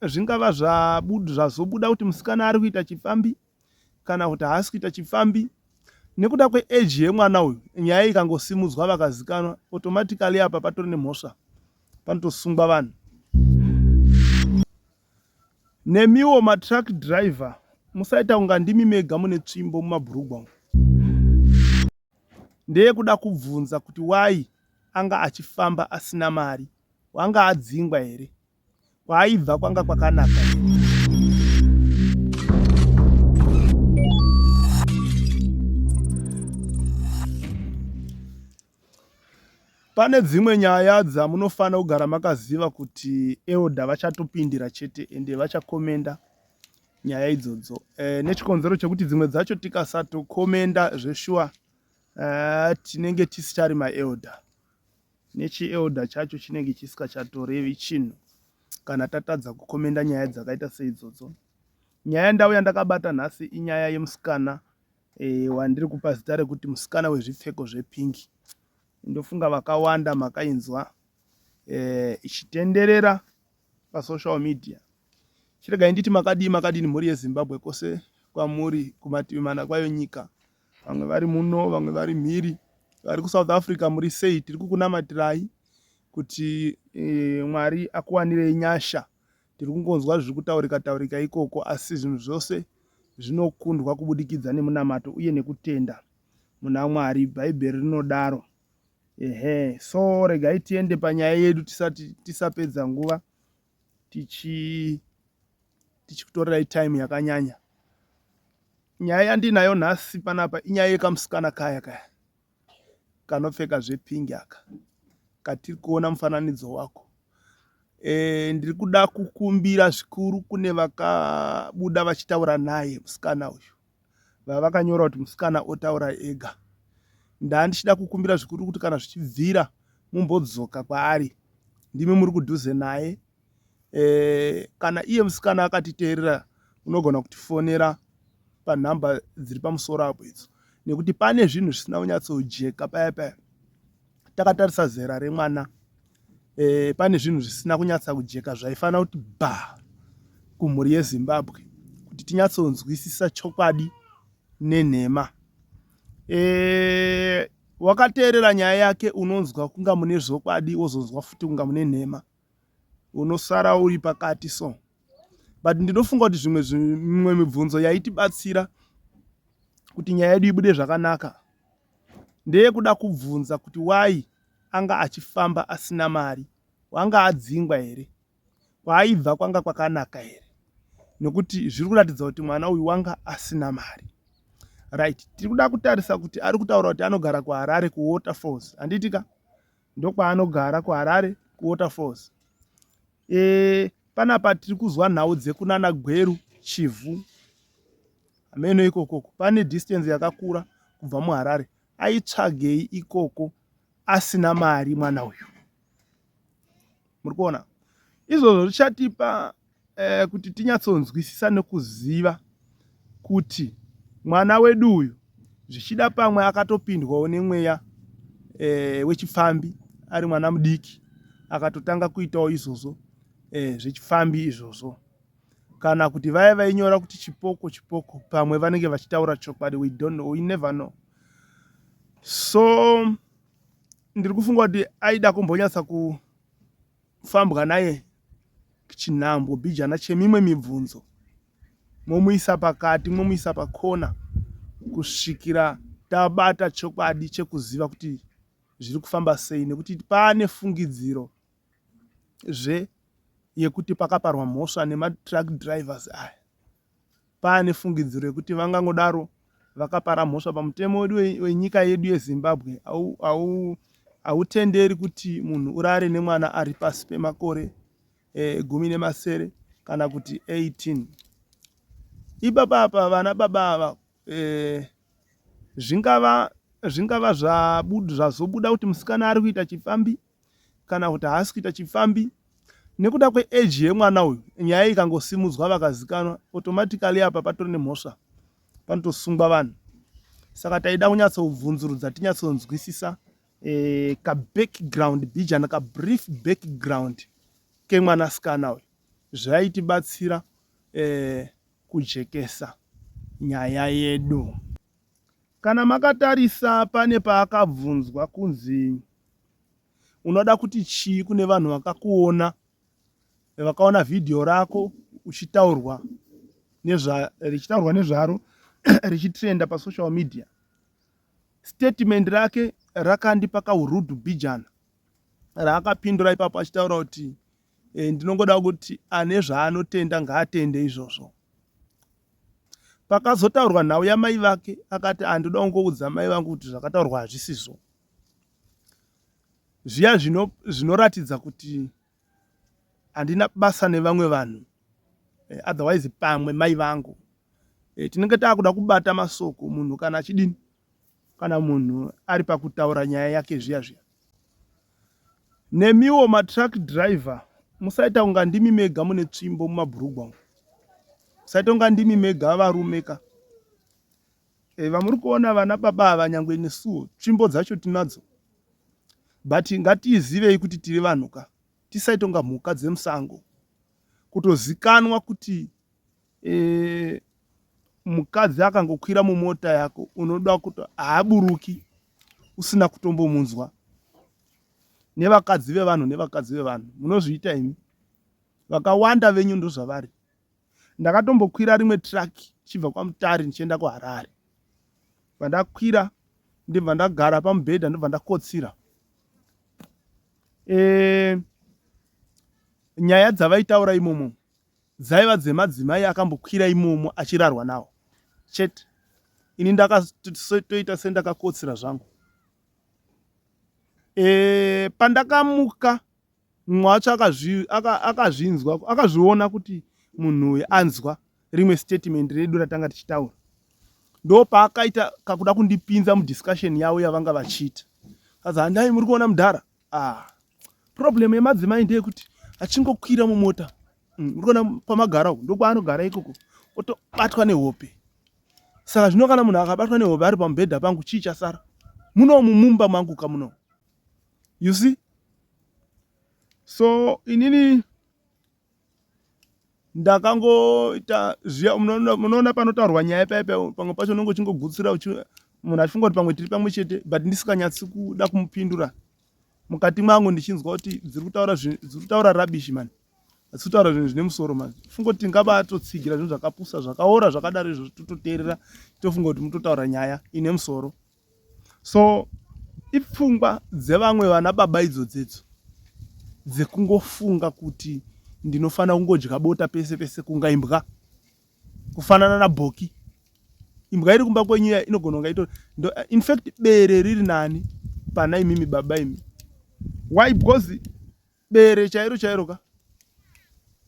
zvingava zvazobuda kuti musikana ari kuita chipfambi kana kuti haasi kuita chipfambi. Nekuda kweage yemwana uyu, nyaya ikangosimudzwa vakazikanwa, automatically apa patori nemhosva, panotosungwa vanhu. Nemiwo matruck driver musaita kunga ndimi mega mune tsvimbo mumabhurugwa umu. Ndeyekuda kubvunza kuti why anga achifamba asina mari, wanga adzingwa here? Kwaaibva kwanga kwakanaka here? Pane dzimwe nyaya dzamunofanira kugara makaziva kuti elder vachatopindira chete ende vachakomenda nyaya idzodzo e, nechikonzero chekuti dzimwe dzacho tikasatokomenda zveshuwa e, tinenge tisichari maelder nechielder chacho chinenge chisikachatorevi chinhu kana tatadza kukomenda nyaya dzakaita seidzodzo. Nyaya ndauya ndakabata nhasi inyaya yemusikana e, wandiri kupa zita rekuti musikana wezvipfeko zvepingi. Ndofunga vakawanda makainzwa e, ichitenderera pasocial media. Chiregai nditi makadii makadini mhuri yeZimbabwe kwose kwamuri kumativi mana kwayo nyika. Vamwe vari muno, vamwe vari mhiri, vari kuSouth Africa muri sei? Tiri kukunamatirai kuti e, Mwari akuwanirei nyasha. Tiri kungonzwa zviri kutaurika taurika ikoko, asi zvinhu zvose zvinokundwa kubudikidza nemunamato uye nekutenda muna Mwari. Bhaibheri rinodaro. Ehe, so regai tiende panyaya yedu tisati tisapedza nguva tichi tichikutorerai time yakanyanya. Nyaya yandinayo nhasi panapa inyaya yekamusikana kaya kaya kanopfeka zvepingi aka katiri kuona mufananidzo wako. E, ndiri kuda kukumbira zvikuru kune vakabuda vachitaura naye musikana uyu vavakanyora kuti musikana otaura ega. Ndandichida kukumbira zvikuru kuti kana zvichibvira mumbodzoka kwaari, ndimi muri kudhuze naye. E, kana iye musikana akatiteerera unogona kutifonera panhamba dziri pamusoro apo idzo nekuti pane zvinhu zvisina kunyatsojeka paya paya takatarisa zera remwana e, pane zvinhu zvisina kunyatsa kujeka zvaifanira kuti ba kumhuri yeZimbabwe kuti tinyatsonzwisisa chokwadi nenhema e, wakateerera nyaya yake unonzwa kunga mune zvokwadi wozonzwa futi kunga mune nhema unosara uri pakati so but ndinofunga kuti zvimwe zvimwe mibvunzo yaitibatsira kuti nyaya yedu ibude zvakanaka ndeyekuda kubvunza kuti why anga achifamba asina mari wanga adzingwa here kwaaibva kwanga kwakanaka here nekuti zviri kuratidza kuti mwana uyu wanga asina mari right tiri kuda kutarisa kuti ari kutaura kuti anogara kuharare kuwaterfalls handiti ka ndokwaanogara kuharare kuwaterfalls e, panapa tiri kuzwa nhau dzekunana gweru chivhu hameno ikokoko pane distance yakakura kubva muharare aitsvagei ikoko asina mari mwana uyu muri kuona izvozvo zvichatipa eh, kuti tinyatsonzwisisa nekuziva kuti mwana wedu uyu zvichida pamwe akatopindwawo nemweya eh, wechipfambi ari mwana mudiki akatotanga kuitawo izvozvo eh, zvechipfambi izvozvo kana kuti vaya vainyora kuti chipoko chipoko pamwe vanenge vachitaura chokwadi we don't know, we never know so ndiri kufunga kuti aida kumbonyatsa kufambwa naye chinhambwe bhijana chemimwe mibvunzo momuisa pakati momuisa pakona kusvikira tabata chokwadi chekuziva kuti zviri kufamba sei nekuti pane fungidziro zve yekuti pakaparwa mhosva nematruck drivers aya Paane fungidziro yekuti vangangodaro vakapara mhosva pamutemo wedu wenyika yedu yeZimbabwe hautenderi kuti munhu urare nemwana ari pasi pemakore eh, 17 kana kuti 18. Ipapa apa vana baba ava eh, zvingava zvingava zvazobuda kuti musikana ari kuita chipfambi kana kuti haasi kuita chipfambi nekuda kweage yemwana uyu nyaya ikangosimudzwa vakazikanwa automatically apa patori nemhosva panotosungwa vanhu saka taida kunyatsobvunzurudza tinyatsonzwisisa e, kabackground bijana kabrief background kemwanasikana uyu. Zvaitibatsira eh, kujekesa nyaya yedu. Kana makatarisa pane paakabvunzwa kunzi unoda kuti chii kune vanhu vakakuona vakaona vhidhiyo rako uchitaurwa nezva richitaurwa nezvaro richitrenda pasocial media. Statement rake rakandipa kaurudhu bhijana raakapindura ipapo achitaura kuti e, ndinongoda kuti ane zvaanotenda ngaatende izvozvo. Pakazotaurwa nhau yamai vake akati andoda kungoudza mai vangu kuti zvakataurwa hazvisizvo. Zviya zvinoratidza kuti handina basa nevamwe vanhu eh, otherwise pamwe mai vangu eh, tinenge taakuda kubata masoko munhu kana achidini kana munhu ari pakutaura nyaya yake zviya zviya nemiwo matruck driver musaita kunga ndimi mega mune tsvimbo mumabhurugwa umu musaita kunga ndimi mega varume ka e, vamuri kuona vana baba ava nyangwe nesuwo tsvimbo dzacho tinadzo but ngatizivei kuti tiri vanhu ka tisaita kunga mhuka dzemusango kutozikanwa kuti e, mukadzi akangokwira mumota yako unoda kuti haaburuki usina kutombomunzwa nevakadzi vevanhu nevakadzi vevanhu munozviita imi vakawanda venyu ndozvavari Ndakatombokwira rimwe truck ndichibva kwaMutare ndichienda kuHarare. Pandakwira ndibva ndagara pamubhedha ndobva ndakotsira. E, nyaya dzavaitaura imomo dzaiva dzemadzimai akambokwira imomo achirarwa nawo chete. Ini ndakatoita sendakakotsira zvangu. E, pandakamuka Mumwe wacho akazvinzwa akazviona kuti munhu uyu anzwa rimwe statement redu ratanga tichitaura ndo paakaita kakuda kundipinza mudiscussion yavo yavanga vachiita kazi handai muri kuona mudhara ah. problem yemadzimai ndeyekuti achingokwira mumota mm, muri kuona pamagara uku ndokwaanogara ikoko otobatwa nehope saka zvino kana munhu akabatwa nehope ari pamubhedha pangu chii chasara munomu mumba mangu ka munomu you see so inini ndakangoita zviya munoona panotaurwa nyaya paya paya pamwe pacho unenge uchingogutsira munhu achifunga kuti pamwe tiri pamwe chete but ndisikanyatsi kuda kumupindura mukati mwangu ndichinzwa kuti dziri kutaura dziri kutaura rubbish mani asi kutaura zvinhu zvine musoro mani funga kuti tingabatotsigira zvinhu zvakapusa zvakaora zvakadaro izvo tototeerera tofunga kuti mutotaura nyaya ine musoro So ipfungwa dzevamwe vana baba idzodzo dzekungofunga kuti ndinofanira kungodya bota pese pese kunga imbwa kufanana nabhoki imbwa iri kumba kwenyu iya inogona kunga ito in fact bere riri nani pana imimi baba imi why because bere chairo chairo ka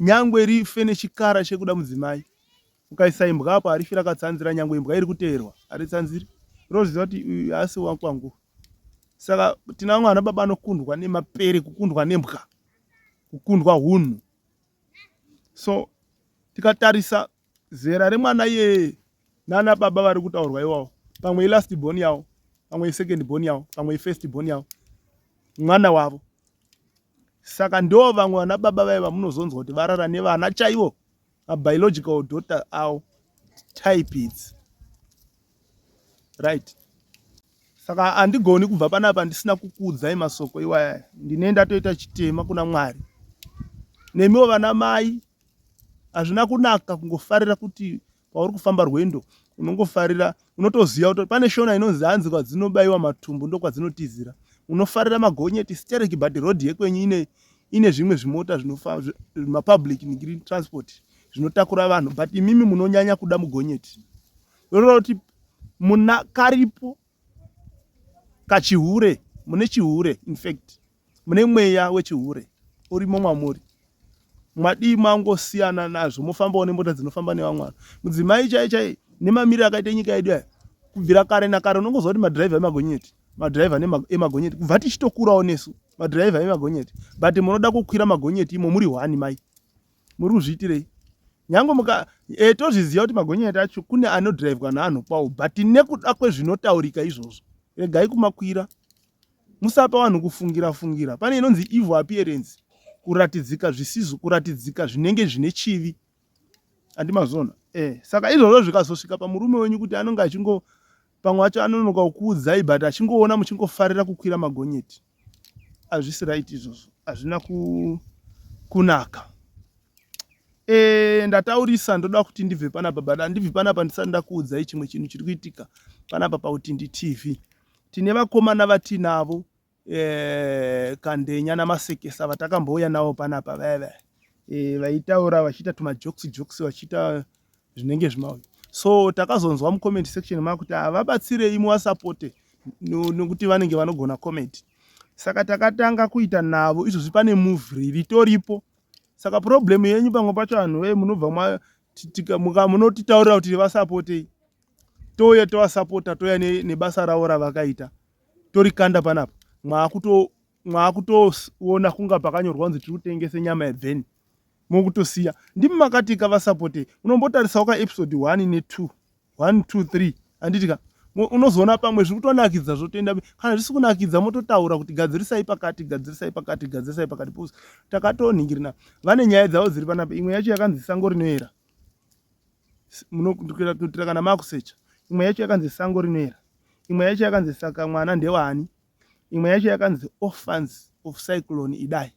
nyangwe rife nechikara chekuda mudzimai Ukaisa imbwa apo harifi rakatsanzira nyangwe imbwa iri kuteerwa haritsanziri roziva kuti uyu haasi wakwangu. Saka tina vamwe vana baba anokundwa nemapere kukundwa nembwa kukundwa hunhu. So tikatarisa zera remwana iyeye nana baba vari kutaurwa iwawo pamwe ilast born yawo pamwe isecond born yawo pamwe ifirst born yawo mwana wavo saka ndo vamwe vana baba vaye vamunozonzwa kuti varara nevana chaivo mabiological daughter awo type idzi right saka handigoni kubva panapa ndisina kukuudzai masoko iwaya ndine ndatoita chitema kuna mwari nemiwo vana mai hazvina kunaka kungofarira kuti pauri kufamba rwendo unongofarira unotoziva kuti pane shona inonzi hanzi kwadzinobaiwa matumbu ndokwadzinotizira unofarira magonyeti sterek but road yekwenyu ine ine zvimwe zvimota zvinofamba mapublic green transport zvinotakura vanhu but imimi munonyanya kuda mugonyeti roreva kuti muna karipo kachihure mune chihure infact mune mweya wechihure urimo mwamuri mwadii mangosiyana nazvo mofambawo nemota dzinofamba nevamwe vanhu mudzimai chai chai nemamiriro akaita nyika yedu aya kubvira kare nakare unongozwa kuti madhiraivha emagonyeti madhiraivha emagonyeti kubva tichitokurawo nesu madhiraivha emagonyeti but munoda kukwira magonyeti imo muri hwani mai muri kuzviitirei nyange muka e, tozviziva kuti magonyeti acho kune anodhiraivhwa naanhu kwawo but nekuda kwezvinotaurika izvozvo regai kumakwira musapa vanhu kufungira fungira pane inonzi evil appearance. Kuratidzika zvisizvo kuratidzika zvinenge zvine chivi. Andimazona eh, saka izvozvo zvikazosvika pamurume wenyu kuti anonge achingo pamwe acho anonoka kukuudzai but achingoona muchingofarira kukwira magonyeti hazvisi right izvozvo hazvina ku, kunaka e, ndataurisa ndoda kuti ndibve panapa but handibvi panapa ndisati ndakuudzai chimwe chinhu chiri kuitika panapa pautindi tv tine vakomana vatinavo eh, kandenya namasekesa vatakambouya navo panapa vaya vaya eh, vaitaura vachiita tumajokes jokes vachiita zvinenge zvimauyo so takazonzwa mucomment section makuti havabatsirei muvasapote nokuti vanenge vanogona comedy saka takatanga kuita navo izvozvi pane movie ritoripo saka problem yenyu pamwe pacho vanhu vee munobva munotitaurira kuti vasapotei touya tovasapota touya nebasa ravo ravakaita torikanda panapa mwakutoona kunga pakanyorwa kunzi tiri kutengese nyama yebveni mokutosiya ndimi makatika vasapote unombotarisawo ka episode 1 ne2 1 2 3 handiti ka unozoona pamwe zviri kutonakidza zvotoenda kana zvisi kunakidza mototaura kuti gadzirisai pakati gadzirisai pakati gadzirisai pakati pose takatonhingirina vane nyaya dzavo dziri panapa imwe yacho yakanzi sango rinoera munokuitira kana makusecha imwe yacho yakanzi sango rinoera imwe yacho yakanzi saka mwana ndewani imwe yacho yakanzi orphans of cyclone idai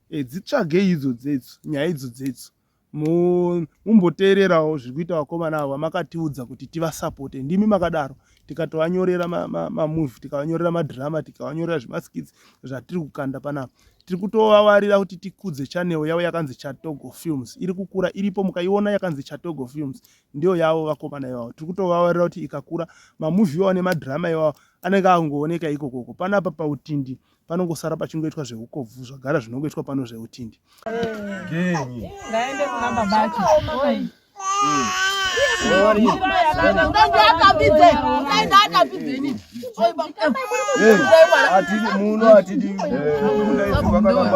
e, dzitsvagei idzo dzedzo nyaya idzo dzedzo mumboteererawo zviri kuita vakomana ava makatiudza kuti tivasapote ndimi makadaro tikatovanyorera mamovie ma, ma tikavanyorera madrama tikavanyorera zvemaskits zvatiri kukanda panapa tiri kutovavarira kuti tikudze channel yavo yakanzi Chatogo Films iri kukura iripo mukaiona yakanzi Chatogo Films ndiyo yavo vakomana ivavo tiri kutovavarira kuti ikakura mamovie iwawo nemadrama iwawo anenge akungooneka ikokoko panapa pautindi panongosara pachingoitwa zveukobvu zvagara zvinongoitwa pano zveutindi Ngaende kuna babacho. Muno hatidi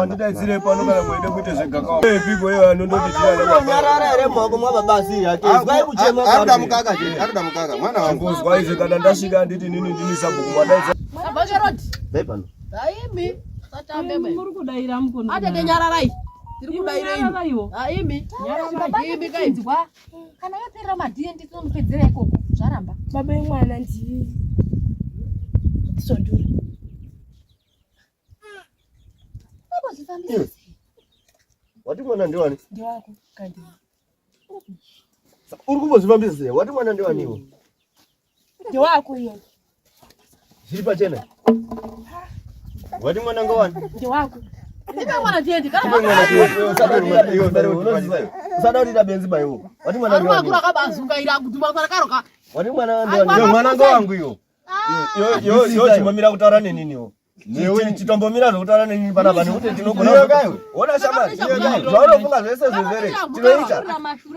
kudaidzirwa pano kana mweide kuite zvegakapiko iyo anondotitianyarara here maoko mwababa asiri ake izwai kuchema arikuda mukaka chete arikuda mukaka mwana wangu ngozwa izvi kana ndasvika handiti nini ndini sabhuku madaidza Aimi, satambe muri kudaira mukono. Atete nyararai. Tiri kudaira imi. Aimi. Nyararai. Kainzwa. Kana yaperera maDNT tinomupedzera ikoko. Zvaramba. Baba yemwana ndi Soduri. Baba zvifambisa sei? Wati mwana ndiwani? Ndiwako kandi. Uri kumbozvifambisa sei? Wati mwana ndiwani iwe? Ndewako iye. Zviri pachena. Wati mwana ngowani? Ndewako. Ndipe mwana tiende. Kana mwana tiende. Usada kuti benzi baiwo. Wati mwana ndiwani? Aruma akabazungaira kudhuma kana karoka. Wati mwana ndiwani? Mwana ngowangu iyo. Yo yo yo chimamira kutaura nenini Newe chitombomira zvekutaura nenini panapa nekuti tinogona ona shamari zvaunofunga zvese zvezvere tinoita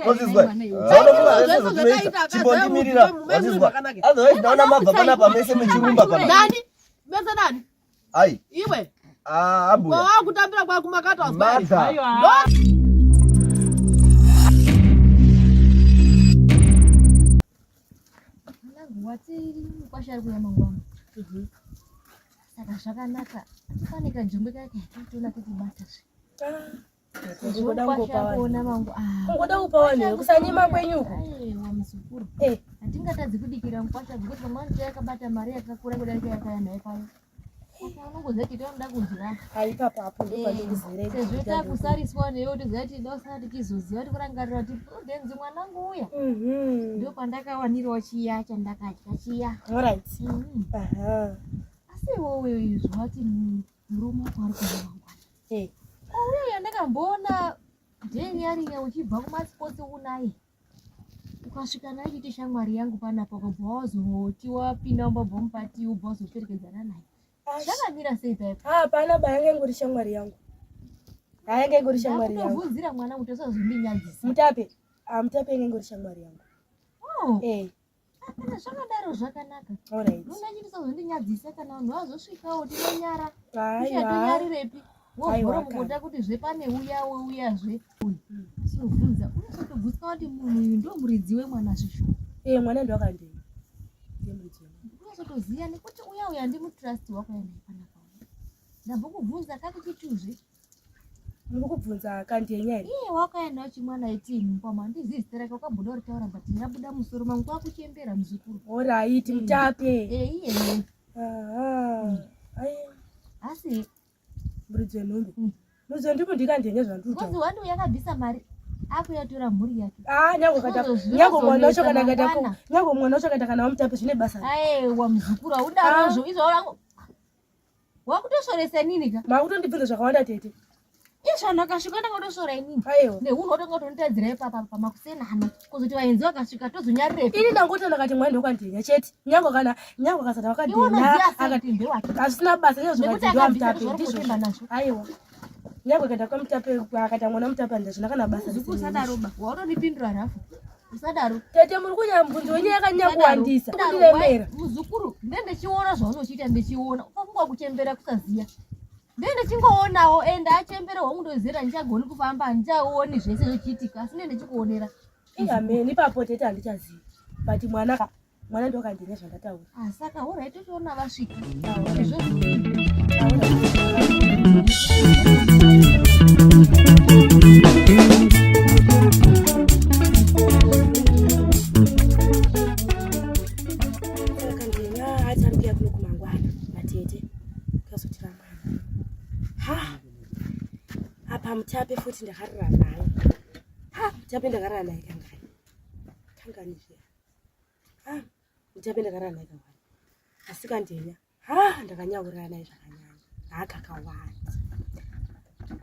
wazvizwa zvaunofunga zvese zvatinoita chimbondimirira wazvizwa otherwise ndaona mabva panapa mese muchirumba panapa nani mese nani ai iwe ah ambuya wakutambira kwakumakata mother Wati mukwasha ari kuuya mangwana. Saka zvakanaka. Pane kajongwe kake totoona kekubata zve. Kungoda Mukwasha akuona mangu. Ah. Kungoda kupa vanhu kusanyima kwenyu uku. Aiwa muzukuru. Eh. Hatingatadzi kudikira mukwasha because vamwe vanoti akabata mari yakakura kudarika yakaya naye paya. Saka unongoziva kuti vanoda kudya. Aipapo apo ndopandikuzere. Sezvo takusariswa newe toziva kuti dosara tichizoziva kuti kurangarira kuti Prudence mwanangu uya. Ndipo pandakawanirawo chiya chandakadya chiya. Alright. Aha. Asi iwewe zvawati murume wako ari kuuya mangwana. Eh. Uya yandakamboona dheni yariya uchibva kumasipotsi unaye. Ukasvika naye uchiti shamwari yangu panapa ukabva wazoti wapinda mumba bva mupati ubva wazoperekedzana naye. Zvakamira sei paipa? Ah, hapana ba yanga ingori shamwari yangu. Yanga ingori shamwari yangu. Ndakutobvunzira mwana kuti usazondinyadzisa. Mutape. Ah, mutape yanga ingori shamwari yangu. Oh. Eh. Kana zvakadaro zvakanaka. Alright. Unachiti usazondinyadzisa kana vanhu vazosvikawo tinonyara. Aiwa. Uchatonyarirepi? Wovhura Aiwa, mukota kuti zve pane uya weuyazve. Usobvunza unozotobvunzwa kuti munhu uyu ndo muridzi wemwana zvishuwa. Eh, mwana ndo akandini. Ndiye muridzi wemwana. Unozotoziya nekuti uya uya ndimutrust wako yanaye panapa. Ndambokubvunza kakuchituzve. Muri kubvunza kandenya here? Iye wakauya nayo chimwana iti mukoma handizivi zita rake wakamboda kuritaura but rabuda musoro mangu kwakuchembera muzukuru. Horaiti mutape. Eh iye. Aha. Ai Asi muridzi wenhumbu. Muridzi wenhumbu ndikandenya zvandiri ngozi kutaura. wandi yakabvisa mari akuyatora mhuri yake. Ah nyange ukata Zvozvo nyange mwana wacho kana zvinozonetsa akaita mangwana. nyange mwana wacho akaita kana wamutape zvine basa. Aiwa muzukuru haudarozvo izvo wangu wakutoshoresa inini ka. Makutondibvunza zvakawanda tete. Izvo vanhu vakasvika ndakatosvora inini. Aiwa. Nehunhu watonga kutonditadzira ipapa pamakusenano kuzoti vaenzi vakasvika tozonyarirepi. Ini ndangoti ndakati mwana ndokandenya chete. Nyange kana nyange akasati Iwe wakandenya unoziva sei akati kuti ndewake. hazvisina basa nyangwe Nekuti zvikati akabvisa ndewamutape zvauri ndizvo. kutemba nazvo. Aiwa. Nyange akaenda kwamutape akaita mwana mutape handizvina kana basa. Muzukuru usadaro ba. Waunondipindura rafu. Usadaro. Tete muri kunyambunzi wenyu yakanyanya kuwandisa. Usadaro. Kundiremera. Muzukuru, nde ndichiona zvaunochiita ndichiona. Ukafunga kuchembera kusaziya. Nde ndichingoonawo ende achembere hongu ndozera ndichagoni kufamba handichaoni zvese zvichiitika asi nde ndichikuonera. Amen. Ipapo tete handichazivi. But mwana ka mwana ndokandenya zvandataura. Ah, saka horai totoona vasvika. Izvozvo. Saka ndenya ati ari kuuya kuno kumangwana natete kazotira mwana. Ha! Apa mutape futi ndakarara naye. Ha! Mutape ndakarara naye kangani? Kangani zviya? Ha! Mutape ndakarara naye kangani? Asi kandenya. Ha! Ndakanyaurira naye zvakanyanya. Ha kakawanda.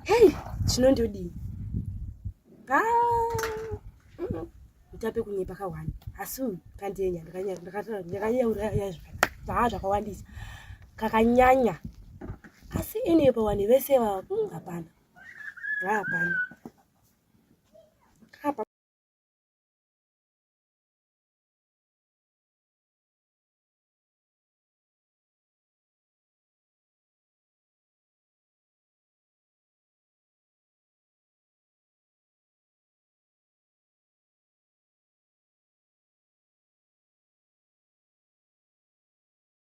Hei, chinondodii? Ha! Mm-mm. Mutape kunyepa kawani. Asi uyu kandenya ndakanyauraya zvakanaka. Zvakawandisa. Kakanyanya. Asi ini pawanhu vese vava hapana. Hapana.